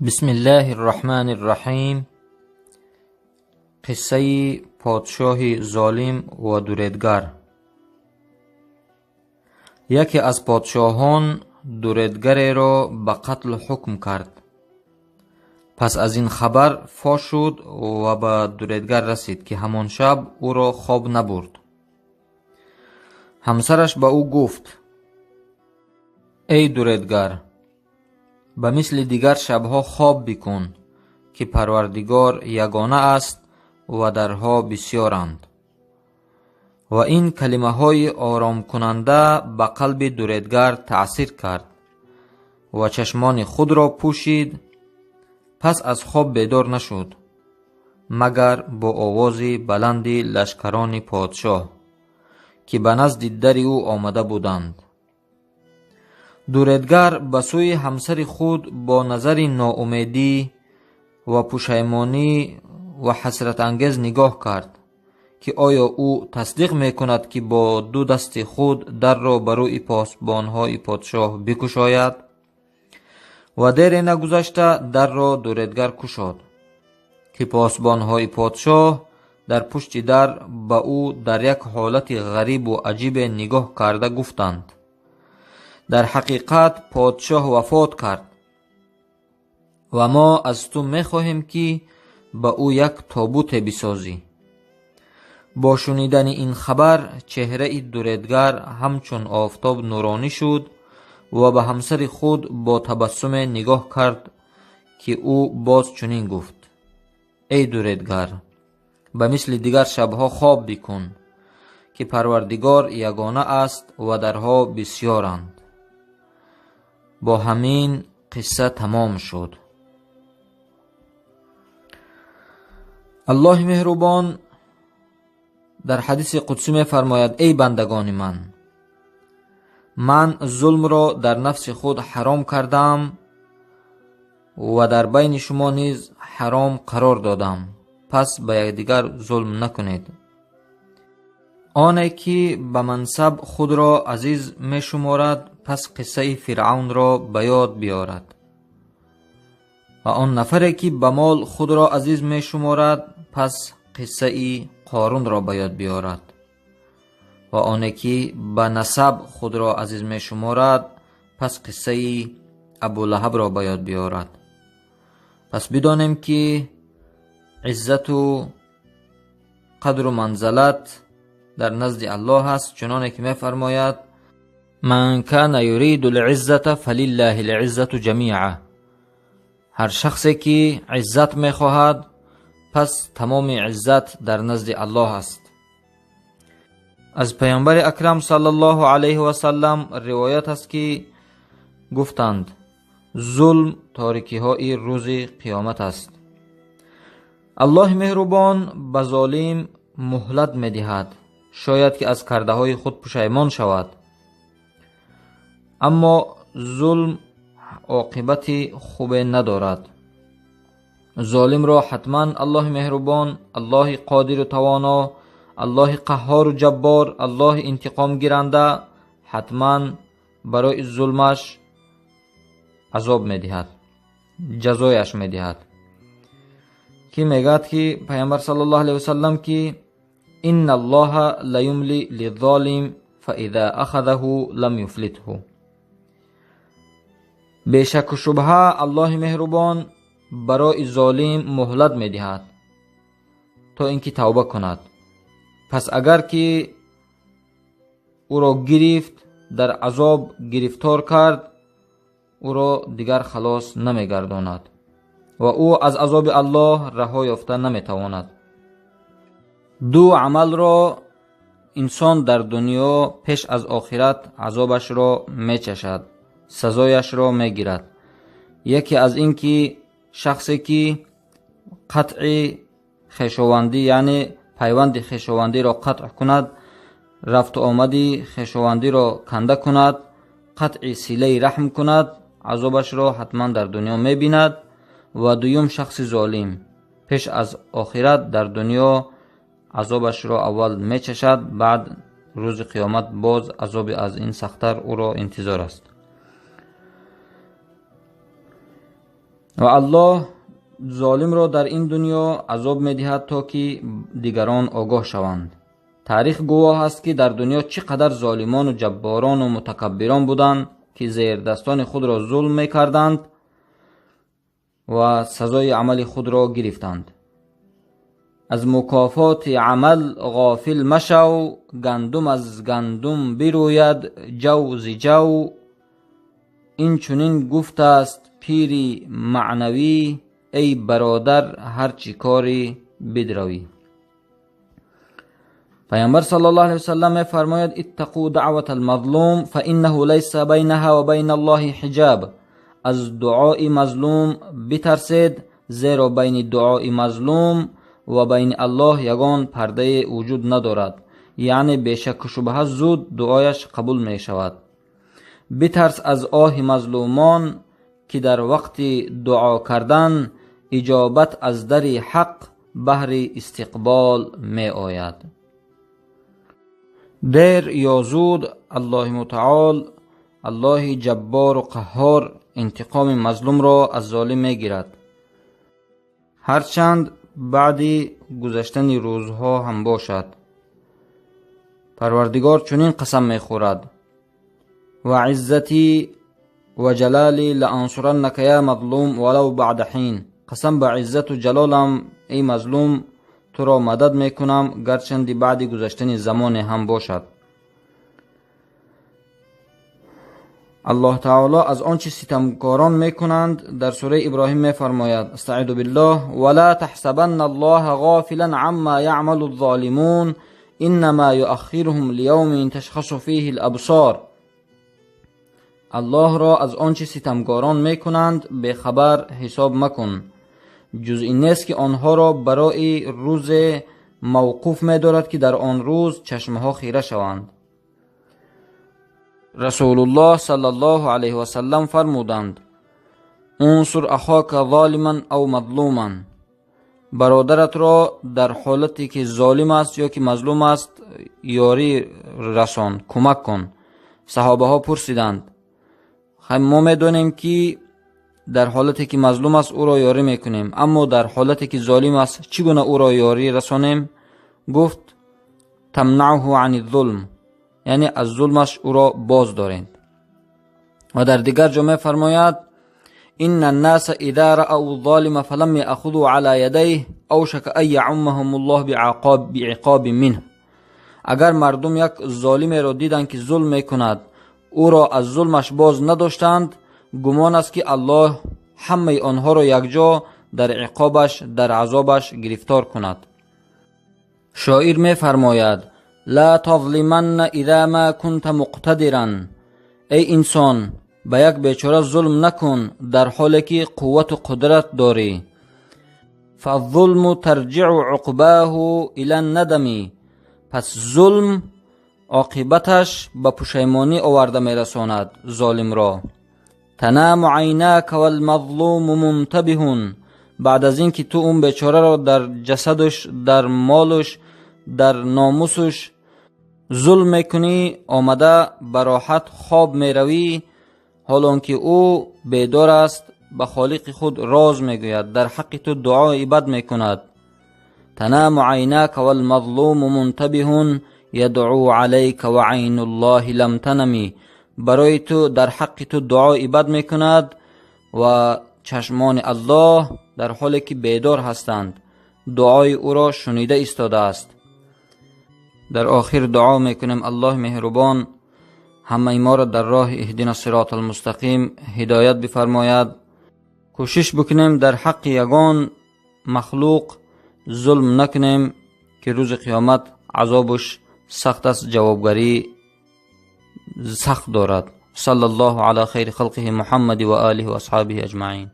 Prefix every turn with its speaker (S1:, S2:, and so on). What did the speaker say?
S1: Бисмиллаҳи рраҳмани рраҳим. Қиссаи подшоҳи золим ва дуредгар. Яке аз подшоҳон дуредгареро ба қатл ҳукм кард. Пас аз ин хабар фош шуд ва ба дуредгар расид, ки ҳамон шаб ӯро хоб набурд. Ҳамсараш ба ӯ гуфт: эй дуредгар, ба мисли дигар шабҳо хоб бикун, ки Парвардигор ягона аст ва дарҳо бисёранд. Ва ин калимаҳои оромкунанда ба қалби дуредгар таъсир кард ва чашмони худро пӯшид. Пас аз хоб бедор нашуд, магар бо овози баланди лашкарони подшоҳ, ки ба назди дари ӯ омада буданд. Дуредгар ба сӯи ҳамсари худ бо назари ноумедӣ ва пушаймонӣ ва ҳасратангез нигоҳ кард, ки оё ӯ тасдиқ мекунад, ки бо ду дасти худ дарро ба рӯи посбонҳои подшоҳ бикушояд. Ва дере нагузашта дарро дуредгар кушод, ки посбонҳои подшоҳ дар пушти дар ба ӯ дар як ҳолати ғарибу аҷибе нигоҳ карда гуфтанд: дар ҳақиқат подшоҳ вафот кард ва мо аз ту мехоҳем, ки ба ӯ як тобуте бисозӣ. Бо шунидани ин хабар чеҳраи дуредгар ҳамчун офтоб нуронӣ шуд ва ба ҳамсари худ бо табассуме нигоҳ кард, ки ӯ боз чунин гуфт: эй дуредгар, ба мисли дигар шабҳо хоб бикун, ки Парвардигор ягона аст ва дарҳо бисёранд. Бо ҳамин қисса тамом шуд. Аллоҳи меҳрубон дар ҳадиси қудсӣ мефармояд: эй бандагони ман, ман зулмро дар нафси худ ҳаром кардам ва дар байни шумо низ ҳаром қарор додам, пас ба якдигар зулм накунед. Оне ки ба мансаб худро азиз мешуморад, пас қиссаи Фиръавнро ба ёд биёрад, ва он нафаре ки ба мол худро азиз мешуморад, пас қиссаи Қорунро ба ёд биёрад, ва оне ки ба насаб худро азиз мешуморад, пас қиссаи Абулаҳабро ба ёд биёрад. Пас бидонем, ки иззату қадру манзалат дар назди Аллоҳ аст, чуноне ки мефармояд: ман кана юриду лъиззата фалиллаҳи лъиззату ҷамиа. Ҳар шахсе ки иззат мехоҳад, пас тамоми иззат дар назди Аллоҳ аст. Аз паёмбари акрам саллаллоҳу алайҳи васаллам ривоят аст, ки гуфтанд: зулм торикиҳои рӯзи қиёмат аст. Аллоҳи меҳрубон ба золим муҳлат медиҳад, шояд ки аз кардаҳои худ пушаймон шавад. Аммо зулм оқибати хубе надорад. Золимро ҳатман Аллоҳи меҳрубон, Аллоҳи қодиру тавоно, Аллоҳи қаҳҳору ҷаббор, Аллоҳи интиқомгиранда ҳатман барои зулмаш азоб медиҳад, ҷазояш медиҳад. Ки мегӯяд ки паёмбар саллаллоҳу алайҳи васаллам ки инна аллоҳа лаюмли лиззолим фаиза ахазаҳу лам юфлитҳу. Бешаку шубҳа Аллоҳи меҳрубон барои золим муҳлат медиҳад, то ин ки тавба кунад. Пас агар ки ӯро гирифт, дар азоб гирифтор кард, ӯро дигар халос намегардонад ва ӯ аз азоби Аллоҳ раҳо ёфта наметавонад. Ду амалро инсон дар дунё пеш аз охират азобашро мечашад, сазояшро мегирад. Яке аз ин ки шахсе ки қатъи хешовандӣ, яъне пайванди хешовандиро қатъ кунад, рафту омади хешовандиро канда кунад, қатъи силаи раҳм кунад, азобашро ҳатман дар дунё мебинад. Ва дуюм шахси золим пеш аз охират дар дунё азобашро аввал мечашад, баъд рӯзи қиёмат боз азоби аз ин сахттар ӯро интизор аст. Ва Аллоҳ золимро дар ин дунё азоб медиҳад, то ки дигарон огоҳ шаванд. Таърих гувоҳ аст, ки дар дунё чӣ қадар золимону ҷабборону мутакаббирон буданд, ки зердастони худро зулм мекарданд ва сазои амали худро гирифтанд. Аз мукофоти амал ғофил машав, гандум аз гандум бирӯяд, ҷав зи ҷав. Ин чунин гуфтааст пири маънавӣ: эй бародар, ҳар чӣ корӣ бидравӣ. Пайғамбар саллаллоҳу алайҳи васаллам мефармояд: иттақу даъвата алмазлум фаиннаҳу лайса байнаҳа ва байна Аллоҳи ҳиҷаб. Аз дуои мазлум битарсед, зеро байни дуои мазлум ва байни Аллоҳ ягон пардае вуҷуд надорад, яъне бешакку шубҳа зуд дуояш қабул мешавад. Битарс аз оҳи мазлумон, ки дар вақти дуо кардан иҷобат аз дари ҳақ баҳри истиқбол меояд. Дер ё зуд Аллоҳи мутаол, Аллоҳи ҷаббору қаҳҳор интиқоми мазлумро аз золим мегирад, ҳарчанд баъди гузаштани рӯзҳо ҳам бошад. Парвардигор чунин қасам мехӯрад: ва иззатӣ ва ҷалолӣ лаансураннака я мазлум валав баъда ҳин. Қасам ба иззату ҷалолам, эй мазлум, туро мадад мекунам, гарчанди баъди гузаштани замоне ҳам бошад. Аллоҳ таоло аз он чи ситамкорон мекунанд дар сураи Иброҳим мефармояд: астаъиду биллоҳ, вала таҳсабанна аллоҳа ғофилан амма яъмалу ззолимун иннама юаххируҳум лиявмин ташхасу фиҳи лабсор. Аллоҳро аз он чи ситамкорон мекунанд бехабар ҳисоб макун. Ҷуз ин нест, ки онҳоро барои рӯзе мавқуф медорад, ки дар он рӯз чашмҳо хира шаванд. Расулуллоҳ саллаллоҳу алайҳи васаллам фармуданд: унсур ахока золиман ав мазлуман. Бародаратро дар ҳолате ки золим аст ё ки мазлум аст ёрӣ расон, кӯмак кун. Саҳобаҳо пурсиданд: мо медонем, ки дар ҳолате ки мазлум аст ӯро ёрӣ мекунем, аммо дар ҳолате ки золим аст чӣ гуна ӯро ёрӣ расонем? Гуфт: тамнаъҳу ани зулм, яъне аз зулмаш ӯро боз доред. Ва дар дигар ҷо мефармояд: инна аннаса иза раав золима фалам яъхузу ала ядайҳ авшака ан яъуммаҳум аллоҳ бииқобин минҳ. Агар мардум як золимеро диданд, ки зулм мекунад, ӯро аз зулмаш боз надоштанд, гумон аст, ки Аллоҳ ҳамаи онҳоро якҷо дар иқобаш, дар азобаш гирифтор кунад. Шоир мефармояд: ла тазлиманна иза ма кунта муқтадиран. Эй инсон, ба як бечора зулм накун, дар ҳоле ки қуввату қудрат дорӣ. Фаззулму тарҷиъу уқбоҳу ила надами. Пас зулм оқибаташ ба пушаймонӣ оварда мерасонад золимро. Танаму айнака валмазлуму мунтабиҳун. Баъд аз ин ки ту он бечораро дар ҷасадуш, дар молуш, дар номусуш зулм мекунӣ, омада ба роҳат хоб меравӣ, ҳолон ки ӯ бедор аст, ба холиқи худ роз мегӯяд, дар ҳаққи ту дуои бад мекунад. Танаму айнака валмазлуму мунтабиҳун ядъу алайка ва айну ллоҳи лам танами. Барои ту дар ҳаққи ту дуои бад мекунад ва чашмони Аллоҳ дар ҳоле ки бедор ҳастанд, дуои ӯро шунида истодааст. Дар охир дуо мекунем: Аллоҳ меҳрубон ҳамаи моро дар роҳи иҳдина сирот алмустақим ҳидоят бифармояд. Кӯшиш бикунем дар ҳаққи ягон махлуқ зулм накунем, ки рӯзи қиёмат азобуш сахт аст, ҷавобгарӣ сахт дорад. Саллаллоҳу ала хайри халқиҳи Муҳаммади ва олиҳи ва асҳобиҳи аҷмаин.